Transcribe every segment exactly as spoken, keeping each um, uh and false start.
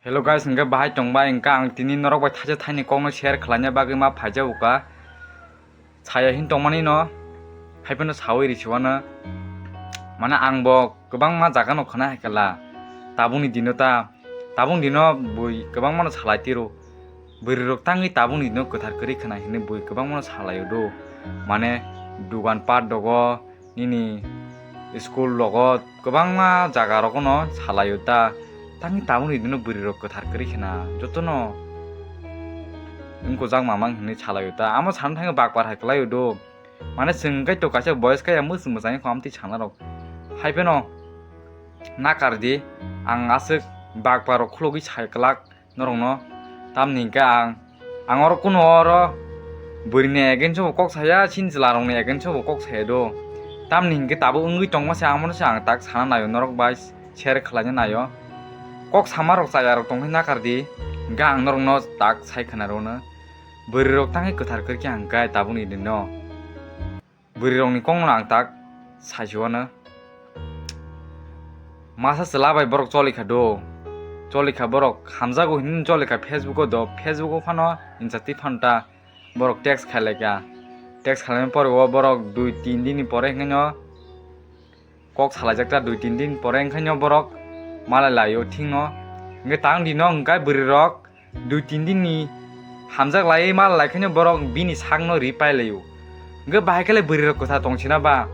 Hello guys, hwnkhe bahai tongbai, hwnkhe ang tini norok bai thaisa thaini kokno share khlaina bagwi ma phaijago kha. Saya hin tongmani no, haiphano sawi risiwano. Mane ang bo kwbangma jaga no khna hai khala. Tabukni dino ta, tabukni dino bui kwbangma no salai tiro. Bwrwi rok tangwi tabukni dino kwthar kwrwi khna hinwi bui kwbangma no salaio do. Mane dugan pat dogo, nini school rogo kwbangma jaga rogono salaio ta, tangwi tabukni dino bwrwi rok kwthar kwrwi khna jotono wngkojak mamang hinwi salaio ta, amo sana thangwi bakpar hai kwlaio do, mane chwng kaitor kaisa boyes kaya mwchwng mwchang kho amtwi sana rok hai pheno nakar di, ang aswk bakpar rok khulogwi sai kwlak. Norokno tamni hwnkhe ang, ang oro kuno oro bwrwini against o bo kok saya, chini chwla rokni against o bo kok saya do. Tamni hwnkhe tabuk wngwi tongma se, amono se ang tak sana naio, norok bai share khlaina naio. Kok sama rok chaya rok tongkhe nakar di, hwnkhe ang norokno tak sai khna rwno. Bwrwi rok tangwi kwthar kwrwi khe ang khe tabukni dino. Bwrwi rokni kokno ang tak saisiwano. Masa chwla bai borok cholikha do. Cholikha borok hamjago hinwi cholikha Facebook o do. Facebook o phano insa twi phano ta borok text khailai kha. Text khlaimani pore o borok dui tin din ni pore hinwi no kok salaijak ta dui tin din pore hinwi no borok malai laio thik no. Hwnkhe tang di no hwnkhe bwrwi rok dui tin din ni hamjak lai ma lai khe borok bini sakno ri pai laio. Hwnkhe bahai khe le bwrwi rok kwthar tong sina ba?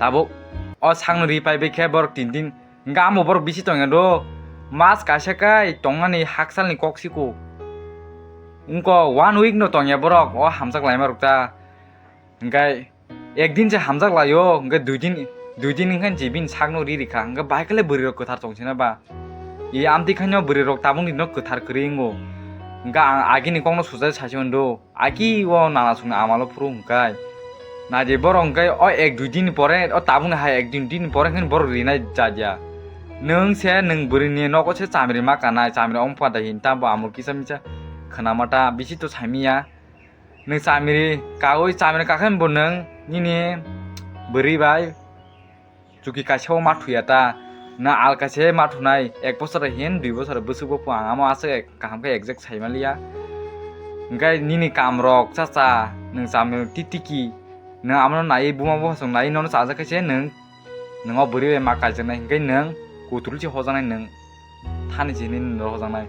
Tabuk o sakno ri pai bai khe borok tin din hwnkhe amo borok bisi tong ya do. Mas kaisa kai tong nani hakchal ni kok siko. Wngko one week no tong ya borok o hamjak lai ma rok ta. Hwnkhe ek din se hamjak laio, hwnkhe dui din, dui din wngkha se bini sakno ri rikha, hwnkhe bahai khe le bwrwi rok kwthar tong sina ba? I amtwi khaino bwrwi rok tabuk ni no kwthar kwrwi wngo. Hwnkhe ang agini kokno sujai sachi hwn do, aki o nana songni amalo phuru hwnkhe. Naidi borok hwnkhe o ek dui din ni pore, o tabuk ni hai ek dui din ni pore hwnkhe borok rinai jadiya. Nwng se nwng bwrwi ni nogo se chamri ma kanai, chamri ong pha da hin, tamo amo kisa misa khwnama ta bisi to saimiya. Nwng chamiri kaui chamiri kakhe bo nwng nini bwrwi bai chuki kaisa o ma thuya ta? Na alka se ma thunai, ek bosor hin dui bosor bwswk bo pho ang amo aswk kaham khe exact sai maliya. Hwnkhe nini kam rok cha cha nwng chamiri titiki nwng amo nai buma bo hasong nai nono chajak khe se nwng Nwng o bwrwi bai ma kaijaknai hwnkhe nwng kuthulwi se hojaknai, nwng thani se hinwi nwng hojaknai.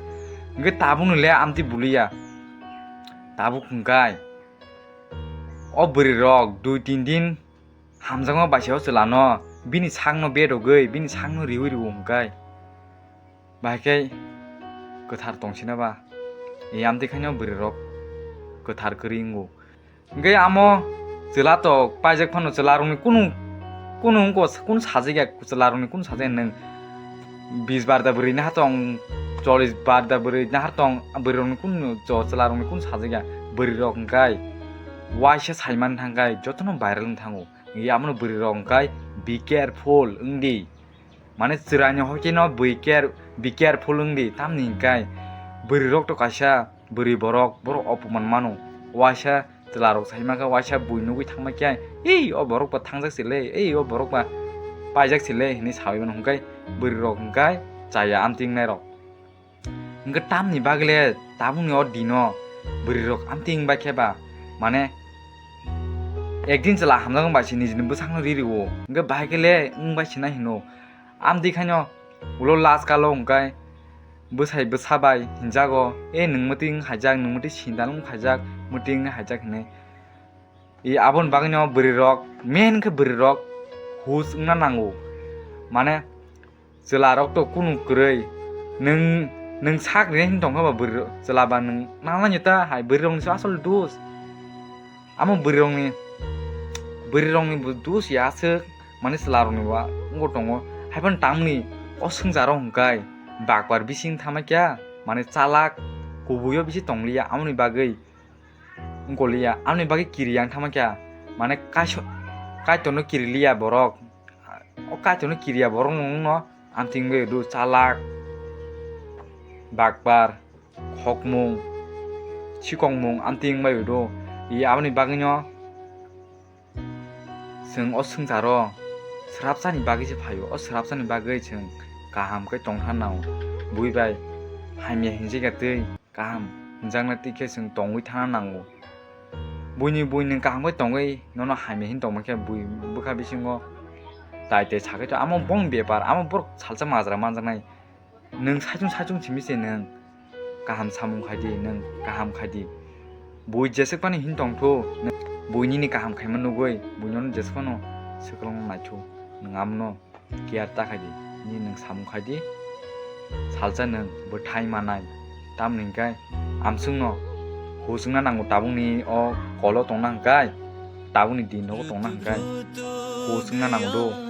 Hwnkhe tabukno le amtwi buliya. Tabuk hwnkhe o bwrwi rok dui tin din hamjakma bai se o chwla no bini sakno bedogwi bini sakno riui rwo hwnkhe bahai khe kwthar tong sina ba? E amtwi khaino bwrwi rok kwthar kwrwi wngo. Hwnkhe amo chwla tok paijak phano chwla rokni kunu, kunu wngkha, kunu sajak ya chwla rokni kunu sajak ya nwng bis barda bwrwi nahar tong, chollis barda bwrwi nahar tong, bwrwi rokni kunu cho-, chwla rokni kunu sajak ya? Bwrwi rok hwnkhe waisa saiman thangkhe jotono viral wng thango. Hwnkhe abono bwrwi rok hwnkhe be careful wngdi. Mane chwraini hoikhe no bui care, be careful wngdi, tamni hwnkhe bwrwi rok to kaisa bwrwi borok, borok opoman mano. Waisa chwla rok sai mankha, waisa bui nugwi thangma khe, "Ei, o borok bo thangjak se le, ei, o borok ba paijak se le," hinwi saui mano. Hwnkhe bwrwi rok hwnkhe chaya amtwi wngnai rok. Hwnkhe tamni bagwi le tabukni o dino bwrwi rok amtwi wngbai khe ba, mane ekdin chwla hamjakma bai se nijini bwsakno ri rwo, hwnkhe bahai khe le wngbai se nai hino. Amtwi khaino ulo last kalo hwnkhe bwsai bwsa bai hinjago, "E nwng mwtwi wng haijak, nwng mwtwi sindal wng khaijak, mwtwi wng haijak," hinwi. I aboni bagwino bwrwi rok, main khe bwrwi rok hus wngna nango. Mane chwla rok to kunu kwrwi, nwng, nwng sak rina hin tongkha ba bwrwi rok, chwla ba nwng nangna neta hai bwrwi rokni se asol dos. Amo bwrwi rokni, bwrwi rokni bo dos ya aswk, mane chwla rokni ba wngbo tongo. Haiphano tamni o swngcharo hwnkhe bakbar bising thama kya, mane chalak kubuio bisi tongliya, amoni bagwi wngkoliya, amoni bagwi kiri yang thangma kha, mane kaiso-, kaitorno kiriliya borok, o kaitorno kiriya borok no wngno amtwi wngwi do chalak, bakbar, khokmung, sikokmung amtwi wngwi do. I aboni bagwino Chwng o swngcharo swrapsani bagwi se phaio, o swrapsani bagwi chwng kaham khe tongthar nango. Bui bai hamya hinjikha twi kaham hinjakna twi khe chwng tongwi thana nango. Buini bui nwng kaham khe tongwi nono hamya hin tongma khe bui bwkha bisingo tai tai sakhe to amo bong bepar, amo borok salsa majra manjaknai. Nwng saichung saichung simi se nwng kaham samung khai di, nwng kaham khai di. Bui jeswk phano hin tong thu, nwng bui nini kaham khaima nugwi bui nono jeswk phano swkang naithu, nwng amono care ta khai di, nini nwng samung khai di. Salsa nwng bwthai manai, tamni hwnkhe amswkno husungna nango, tabukni o kolo tongna hwnkhe, tabukni din nogo tongna hwnkhe husungna nango do.